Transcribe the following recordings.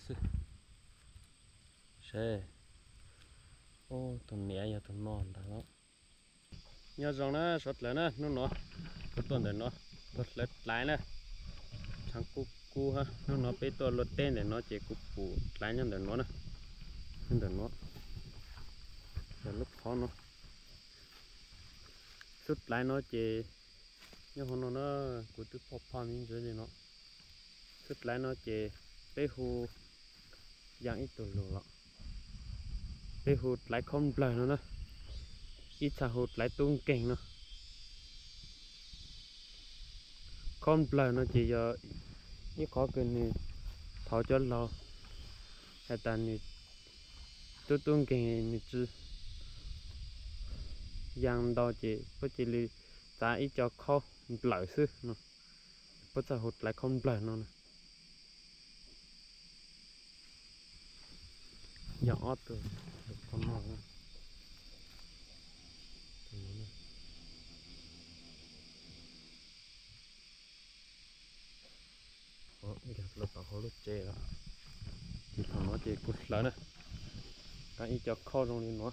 Xwb. Seb, tus niam yog tus no ntag los. Nyob zoo na sawv dlawg na, hnub no kuv tuaj ntawm no, tuaj hlawv dlaiv na. Tshav kub kub, hnub no peb tuaj luaj teb ntawm no ces kuv pum dlaiv nyob ntawm no na. Nyob ntawm no, lub qhov no. Xub dlaiv no ces nyob hauv no na, kuv twb phoj phoj me ntsis li no. Xub dlaiv no ces peb hu, yog ib tug lus los, peb hu dlaiv khaub nplawg no na, ib txha hu dlaiv tub nkeeg no. Khaub nplawg no ces yog ib qhov kws nws thaum cov laus hais tas nws tub tub nkeeg nws tsis yaa ntau ces puab cia li txav ib co khaub nplawm xwb no, puab txawj hu dlaiv khaub nplawg no na. Yog ob tug, tus no, nkag los tom hauv lub tsev lawm. Ces thaum no ces kuv hlawv na, txav ib co khaub zoo li no.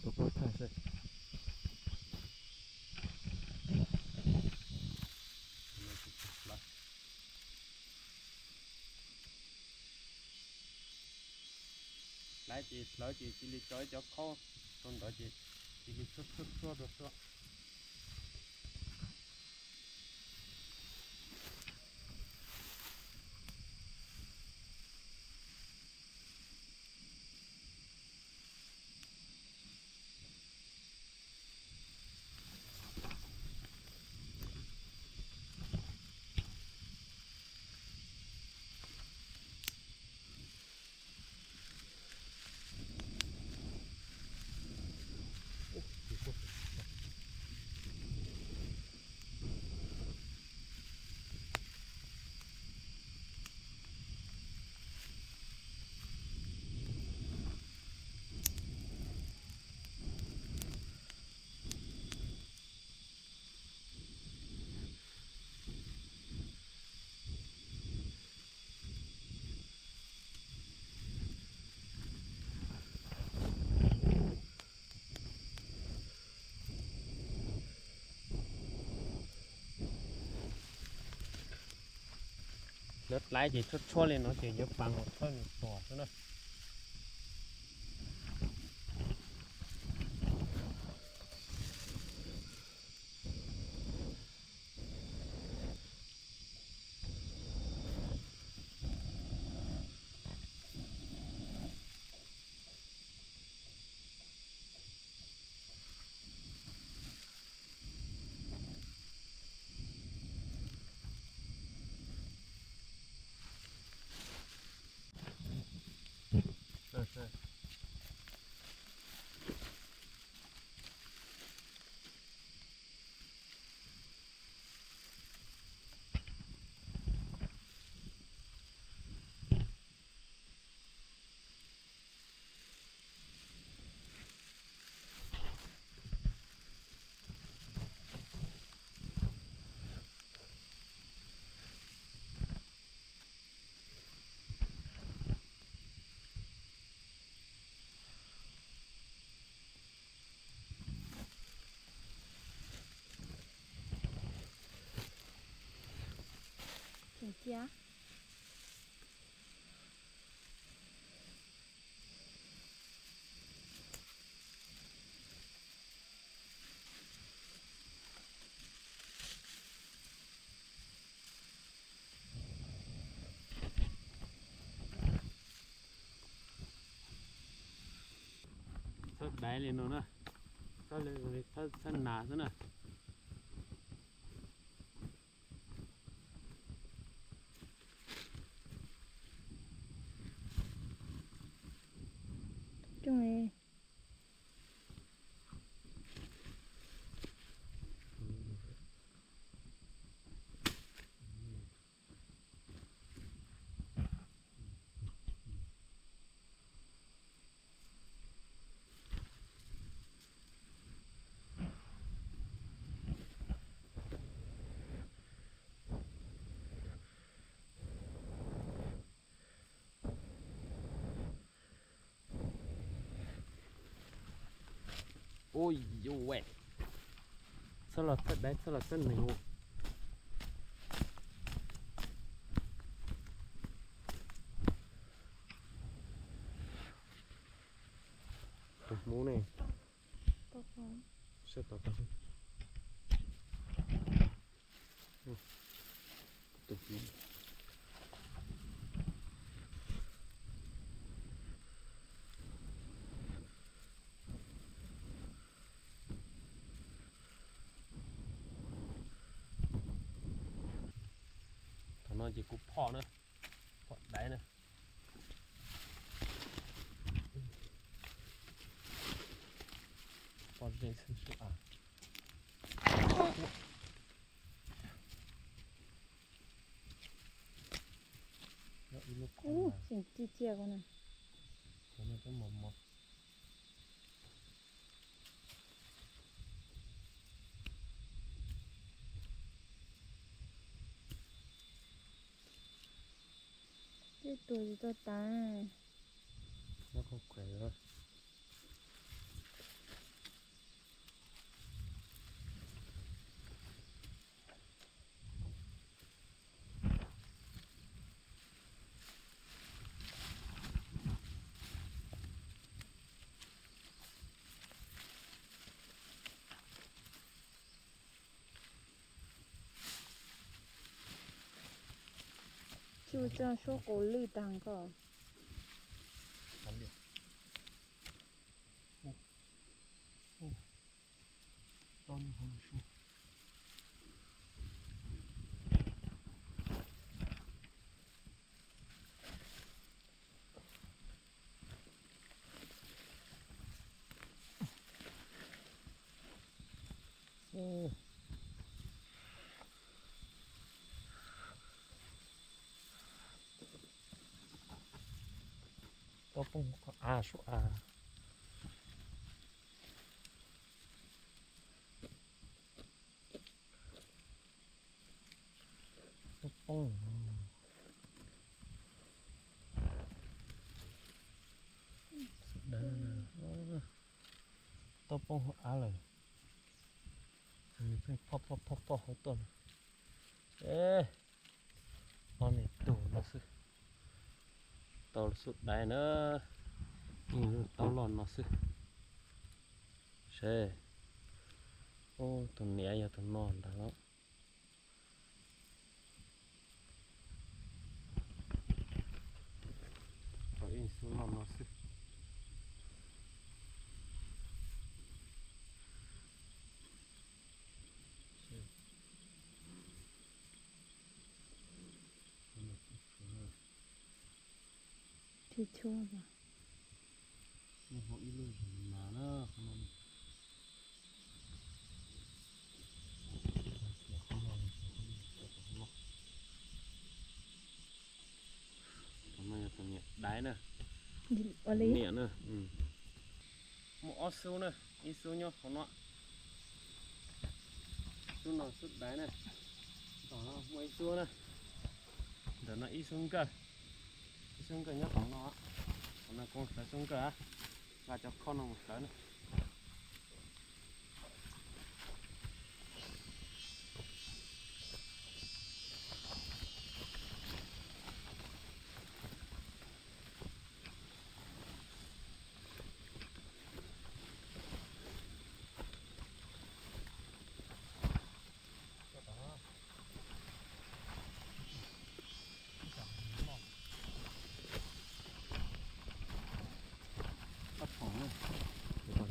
Tus kuv thaij xwb. Hlawv ces hlawv ces cia li tso ib co khaub rau ntawd ces cia li tshuab tshuab tshuab rau xwb. Lawv dlaiv ces tshuab tshuab li no ces yuav pab mus thawb nws tuag xwb na. Thawb daiv li no na, thawb nas xwb na. Ui yuj, txhob los txhob dai, txhob los txhob nws. Tus hmoob ne, sab tod tod. Tus hmoob. Thaum no ces kuv phom na, phom daiv na. Pob zeb xwb sub av. Ib lub qhov no, tseem tij tiag ko na. Qhov no twb mos mos. Tej tus tsis tau tas. Tsuj tso suab qus lwj tag nko. Tau poob qhov av sub av. Tau poob. Tau poob hauv av lawm. Nws pheej phoj phoj phoj phoj hauv tuaj no. Ob niag tug no xwb. Tau xub daiv na. Tau loj no xwb. Seb. Ub, tus niam yog tus no ntag los. Tau ib xub loj no xwb. Tsis tshua. Ib lub nas na. Tus no yog tus niam daiv na. Ua li niam na. Muaj ob xub na, ib xub nyob hauv no. Xub no xub daiv na. Tom no muaj ib xub na. Ntawm no ib xub nkawj. Ib xub nkawj nyob tom no. Tom no kuv hlawv xub nkawj, nqa cov khob no mus hlawv na. Tab phoom, tab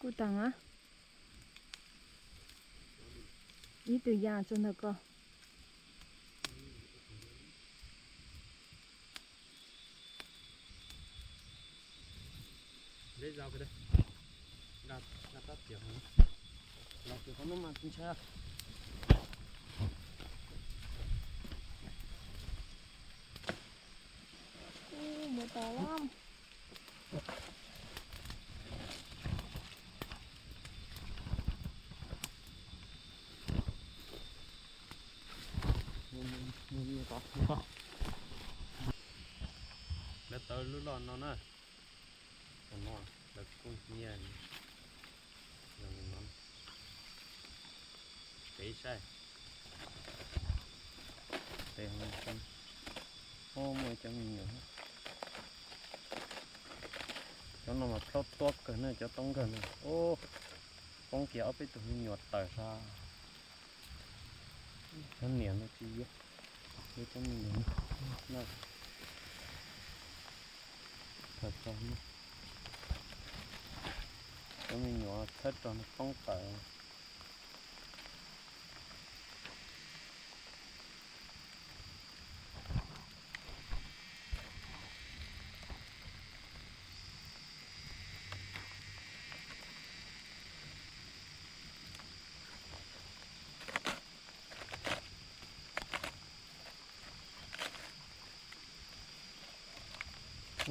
Kuj tas na. Ib tug ya tso ntawm ko. Mus tau lab. Lawv tau lub loj no na. Lawv kuj nyiaj. Peb saib. Peb, muaj cov me nyuam. Cov no mas plhaub tuab kawg na, cov toob nkawg na. Poob kiag ob peb tug me nyuam tawm sab. Cov niam no tsis yuav, yuav cov me nyuam na. Cov me nyuam txhawb rog no poob tawm.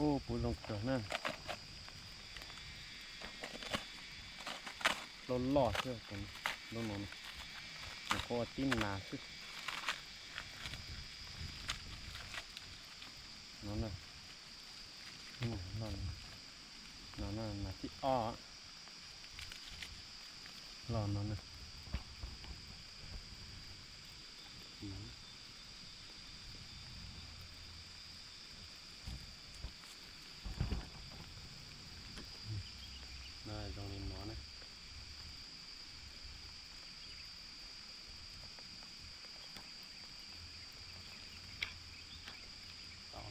Ub, puv zoo kawg na. Loj loj xwb, lub no, nws qhuav ua tib nas xwb. No na, no na, nas thib ob. Los no na. No zoo li no na. Tau.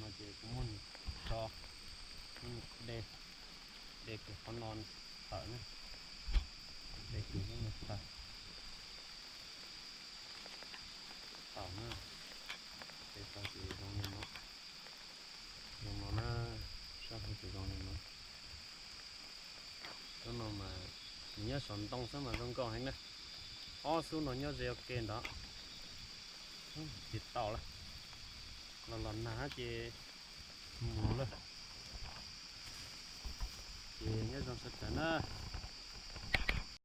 No ces kuv muab nws tso, muab nws de, de kiag qhov no tawm na, de kiag lub no tawm. Tau na, de tau ces zoo li no, zoo no na, sab hauv ces zoo li no. Cov no mas nws nyob saum ntoo xwb mas zoo nkauj heev na. Ob xub no nyob ze ua ke ntawd. Ces tau lawm, los los nag ces mus lawm. Ces nyob zoo sawv daws na.